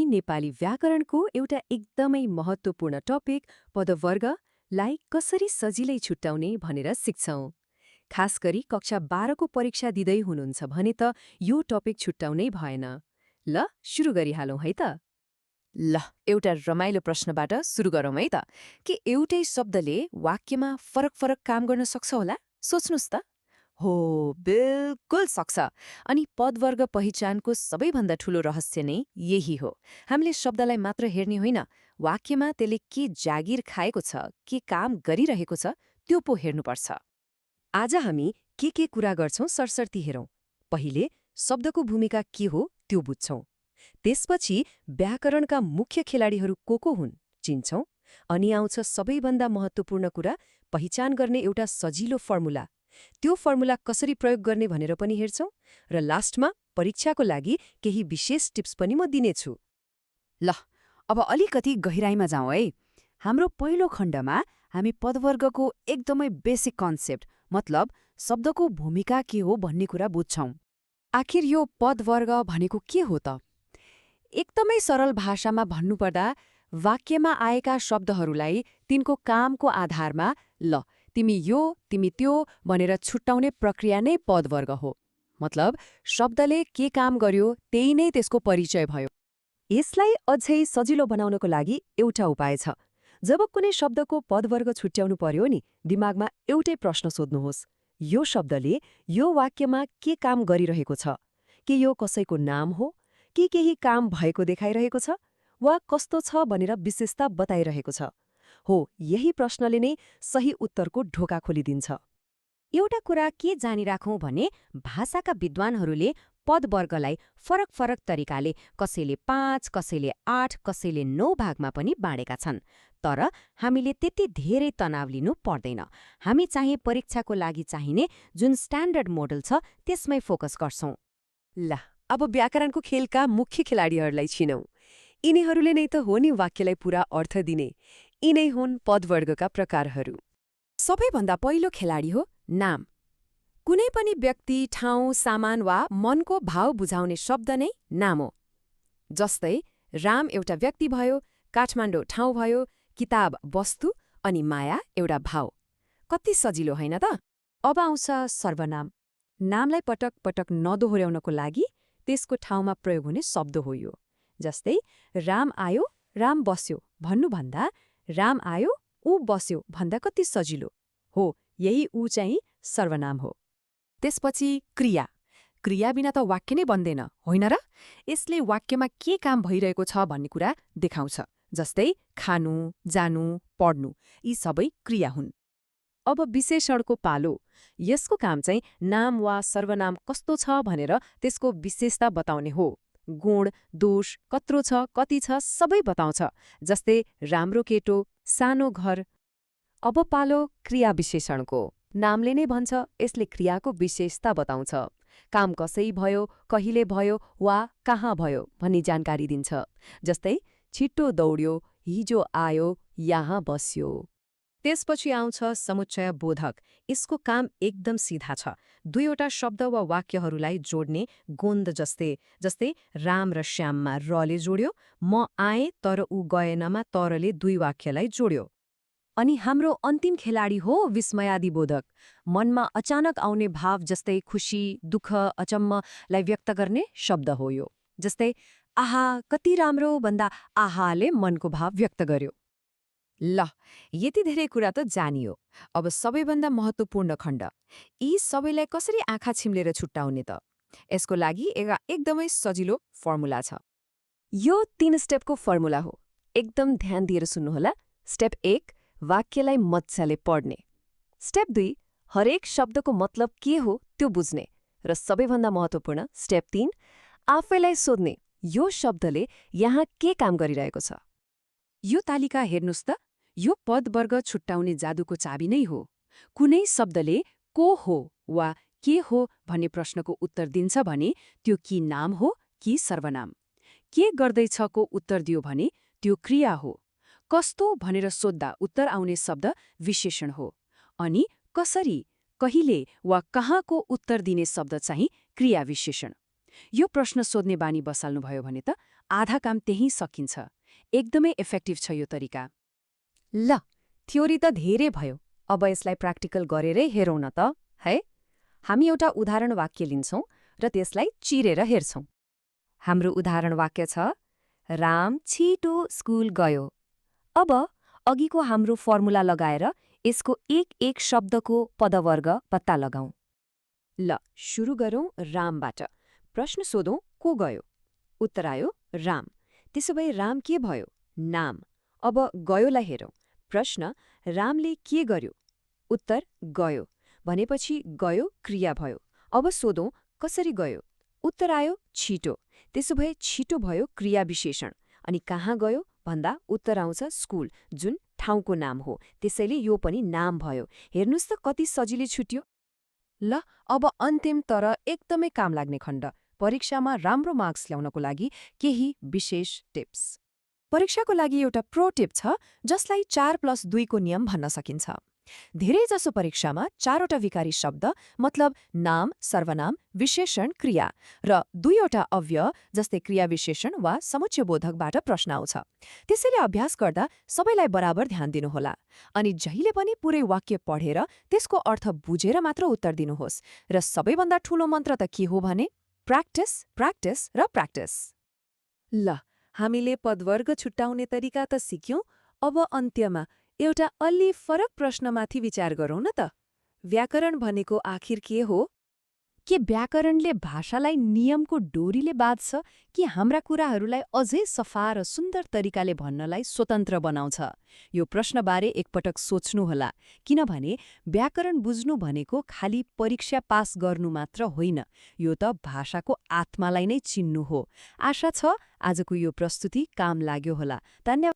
नेपाली व्याकरणको एउटा एकदमै महत्त्वपूर्ण टपिक पदवर्गलाई कसरी सजिलै छुट्याउने भनेर सिक्छौं। खास गरी कक्षा 12को परीक्षा दिँदै हुनुहुन्छ भने त यो टपिक छुट्याउनै भएन। ल सुरु गरिहालौं है त। ल एउटा रमाइलो प्रश्नबाट सुरु गरौँ है त। के एउटै शब्दले वाक्यमा फरक फरक काम गर्न सक्छ होला? सोच्नुस् त। हो, बिल्कुल सक्छ। अनि पदवर्ग पहिचानको सबैभन्दा ठूलो रहस्य नै यही हो। हामीले शब्दलाई मात्र हेर्ने होइन, वाक्यमा त्यसले के जागिर खाएको छ, के काम गरिरहेको छ, त्यो पो हेर्नुपर्छ। आज हामी के कुरा गर्छौं सरसर्ती हेरौं। पहिले शब्दको भूमिका के हो त्यो बुझ्छौं। त्यसपछि व्याकरणका मुख्य खेलाडीहरू को हुन् चिन्छौं। अनि आउँछ सबैभन्दा महत्त्वपूर्ण कुरा, पहिचान गर्ने एउटा सजिलो फर्मुला। त्यो फर्मुला कसरी प्रयोग गर्ने भनेर पनि हेर्छौं। र लास्टमा परीक्षाको लागि केही विशेष टिप्स पनि म दिनेछु। ल अब अलिकति गहिराइमा जाउँ है। हाम्रो पहिलो खण्डमा हामी पदवर्गको एकदमै बेसिक कन्सेप्ट, मतलब शब्दको भूमिका के हो भन्ने कुरा बुझ्छौं। आखिर यो पदवर्ग भनेको के हो त? एकदमै सरल भाषामा भन्नुपर्दा वाक्यमा आएका शब्दहरूलाई तिनको कामको आधारमा ल तिमी यो तिमी त्यो भनेर छुट्याउने प्रक्रिया नै पदवर्ग हो। मतलब शब्दले के काम गर्यो त्यही नै त्यसको परिचय भयो। यसलाई अझै सजिलो बनाउनको लागि एउटा उपाय छ। जब कुनै शब्दको पदवर्ग छुट्याउनु पर्यो नि, दिमागमा एउटै प्रश्न सोध्नुहोस्। यो शब्दले यो वाक्यमा के काम गरिरहेको छ? के यो कसैको नाम हो? कि केही काम भएको देखाइरहेको छ? वा कस्तो छ भनेर विशेषता बताइरहेको छ? हो, यही प्रश्नले नै सही उत्तरको ढोका खोलिदिन्छ। एउटा कुरा के जानिराखौं भने भाषाका विद्वानहरूले पदवर्गलाई फरक फरक तरिकाले कसैले 5, कसैले 8, कसैले 9 भागमा पनि बाँडेका छन्। तर हामीले त्यति धेरै तनाव लिनु पर्दैन। हामी चाहिँ परीक्षाको लागि चाहिने जुन स्ट्यान्डर्ड मोडल छ त्यसमै फोकस गर्छौं। ल अब व्याकरणको खेलका मुख्य खेलाडीहरूलाई चिनौं। यिनीहरूले नै त हो नि वाक्यलाई पूरा अर्थ दिने। यिनै हुन् पदवर्गका प्रकारहरू। सबैभन्दा पहिलो खेलाडी हो नाम। कुनै पनि व्यक्ति, ठाउँ, सामान वा मनको भाव बुझाउने शब्द नै नाम हो। जस्तै राम एउटा व्यक्ति भयो, काठमाडौँ ठाउँ भयो, किताब वस्तु अनि माया एउटा भाव। कति सजिलो होइन त? अब आउँछ सर्वनाम। नामलाई पटक पटक नदोहोर्याउनको लागि त्यसको ठाउँमा प्रयोग हुने शब्द हो यो। जस्तै राम आयो, राम बस्यो भन्नुभन्दा राम आयो, ऊ बस्यो भन्दा कति सजिलो हो। यही ऊ चाहिँ सर्वनाम हो। त्यसपछि क्रिया। क्रिया बिना त वाक्य नै बन्दैन, होइन र? यसले वाक्यमा के काम भइरहेको छ भन्ने कुरा देखाउँछ। जस्तै खानु, जानु, पढ्नु, यी सबै क्रिया हुन्। अब विशेषणको पालो। यसको काम चाहिँ नाम वा सर्वनाम कस्तो छ भनेर त्यसको विशेषता बताउने हो। गुण, दोष, कत्रो छ, कति छ सबै बताउँछ। जस्तै राम्रो केटो, सानो घर। अब पालो क्रिया विशेषणको। नामले नै भन्छ, यसले क्रियाको विशेषता बताउँछ। काम कसै भयो, कहिले भयो वा कहाँ भयो भन्ने जानकारी दिन्छ। जस्तै छिट्टो दौड्यो, हिजो आयो, यहाँ बस्यो। त्यसपछि आउँछ समुच्चय बोधक। यसको काम एकदम सिधा छ। दुईवटा शब्द वा वाक्यहरूलाई जोड्ने गोन्द जस्तै राम र श्याममा रले जोड्यो, म आएँ तर ऊ गएनमा तरले दुई वाक्यलाई जोड्यो। अनि हाम्रो अन्तिम खेलाडी हो विस्मयादिबोधक। मनमा अचानक आउने भाव जस्तै खुसी, दुःख, अचम्मलाई व्यक्त गर्ने शब्द हो यो। जस्तै आहा कति राम्रो भन्दा आहाले मनको भाव व्यक्त गर्यो। ल यति धेरै कुरा त जानियो। अब सबैभन्दा महत्त्वपूर्ण खण्ड, यी सबैलाई कसरी आँखा छिम्लेर छुट्याउने त? यसको लागि एकदमै सजिलो फर्मुला छ। यो 3 स्टेपको फर्मुला हो। एकदम ध्यान दिएर सुन्नुहोला। स्टेप 1, वाक्यलाई मजाले पढ्ने। स्टेप 2, हरेक शब्दको मतलब के हो त्यो बुझ्ने। र सबैभन्दा महत्त्वपूर्ण स्टेप 3, आफैलाई सोध्ने, यो शब्दले यहाँ के काम गरिरहेको छ। यो तालिका हेर्नुस् त, यो पदवर्ग छुट्याउने जादुको चाबी नै हो। कुनै शब्दले को हो वा के हो भन्ने प्रश्नको उत्तर दिन्छ भने त्यो कि नाम हो कि सर्वनाम। के गर्दैछको उत्तर दियो भने त्यो क्रिया हो। कस्तो भनेर सोद्धा उत्तर आउने शब्द विशेषण हो। अनि कसरी, कहिले वा कहाँको उत्तर दिने शब्द चाहिँ क्रिया विशेषण। यो प्रश्न सोध्ने बानी बसाल्नुभयो भने त आधा काम त्यहीँ सकिन्छ। एकदमै इफेक्टिभ छ यो तरिका। ल, थ्योरी त धेरै भयो। अब यसलाई प्र्याक्टिकल गरेरै हेरौँ न त, है? हामी एउटा उदाहरण वाक्य लिन्छौँ र त्यसलाई चिरेर हेर्छौँ। हाम्रो उदाहरण वाक्य छ, राम छिटो स्कुल गयो। अब अघिको हाम्रो फर्मुला लगाएर यसको एक शब्दको पदवर्ग पत्ता लगाऊँ। ल, सुरु गरौँ रामबाट। प्रश्न सोधौँ, को गयो? उत्तर आयो राम। त्यसो भए राम के भयो? नाम। अब गयोलाई हेरौँ। प्रश्न, रामले के गर्यो? उत्तर गयो। भनेपछि गयो क्रिया भयो। अब सोधौँ, कसरी गयो? उत्तर आयो छिटो। त्यसो भए छिटो भयो क्रिया विशेषण। अनि कहाँ गयो भन्दा उत्तर आउँछ स्कुल, जुन ठाउँको नाम हो। त्यसैले यो पनि नाम भयो। हेर्नुस् त कति सजिलै छुट्यो। ल, अब अन्तिम तर एकदमै काम लाग्ने खण्ड, परीक्षामा राम्रो मार्क्स ल्याउनको लागि केही विशेष टिप्स। परीक्षाको लागि एउटा प्रो टिप छ, जसलाई 4+2 को नियम भन्न सकिन्छ। धेरैजसो परीक्षामा 4वटा विकारी शब्द मतलब नाम, सर्वनाम, विशेषण, क्रिया र 2वटा अव्यय जस्तै क्रिया विशेषण वा समुच्चयबोधकबाट प्रश्न आउँछ। त्यसैले अभ्यास गर्दा सबैलाई बराबर ध्यान दिनुहोला। अनि जहिले पनि पुरै वाक्य पढेर त्यसको अर्थ बुझेर मात्र उत्तर दिनुहोस्। र सबैभन्दा ठूलो मन्त्र त के हो भने प्र्याक्टिस, प्र्याक्टिस र प्र्याक्टिस। ल, हामीले पदवर्ग छुट्याउने तरिका त सिक्यौं। अब अन्त्यमा एउटा अलि फरक प्रश्नमाथि विचार गरौँ न त। व्याकरण भनेको आखिर के हो? के व्याकरणले भाषालाई नियमको डोरीले बाँध्छ कि हाम्रा कुराहरूलाई अझै सफा र सुन्दर तरिकाले भन्नलाई स्वतन्त्र बनाउँछ? यो प्रश्नबारे एकपटक सोच्नुहोला, किनभने व्याकरण बुझ्नु भनेको खाली परीक्षा पास गर्नु मात्र होइन, यो त भाषाको आत्मालाई नै चिन्नु हो। आशा छ आजको यो प्रस्तुति काम लाग्यो होला। धन्यवाद।